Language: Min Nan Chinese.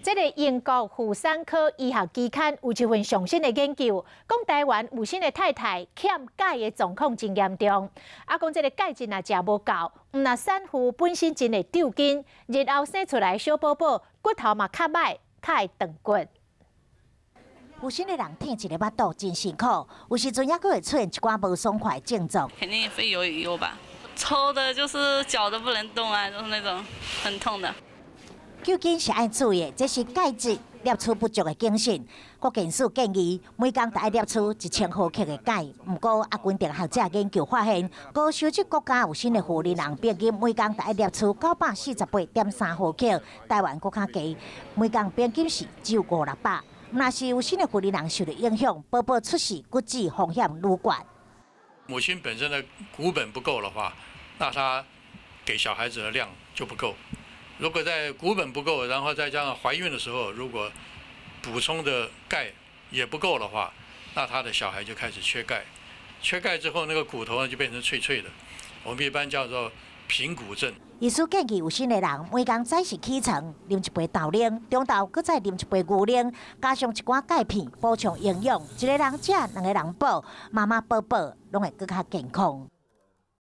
這个英國婦產科醫學期刊有一份上新的研究，講台灣有身的太太欠鈣的狀況真嚴重。啊，講這个鈣質若食無夠，毋但產婦本身真會抽筋，日後生出來小寶寶骨頭嘛較䆀，較會斷骨。有身的人疼一个腹肚真辛苦，有時陣猶閣會出現一寡無爽快症狀。肯定會有吧，抽的就是腳都不能動啊，就是那種很痛的。究竟是愛注意，這是鈣質攝取不足的警訊。國健署建議每工著愛攝取1000毫克的鈣。毋過阿根廷學者研究發現，高收入國家有身的婦人平均每工著愛攝取948.3毫克，台灣閣較低，每工平均是只有五六百。若是有身的婦人受著影響，寶寶出世骨質風險愈懸。母親本身的骨本不夠的話，那她給小孩子的量就不夠。如果在骨本不夠，然後再加上懷孕的時候，如果補充的鈣也不夠的話，那他的小孩就開始缺鈣。缺鈣之後，那個骨頭呢就變成脆脆的，我們一般叫做貧骨症。醫師建議有身的人每工早時起床，啉一杯豆奶，中晝閣再啉一杯牛奶，加上一寡鈣片補充營養。一個人食，兩個人補，媽媽寶寶攏會閣較健康。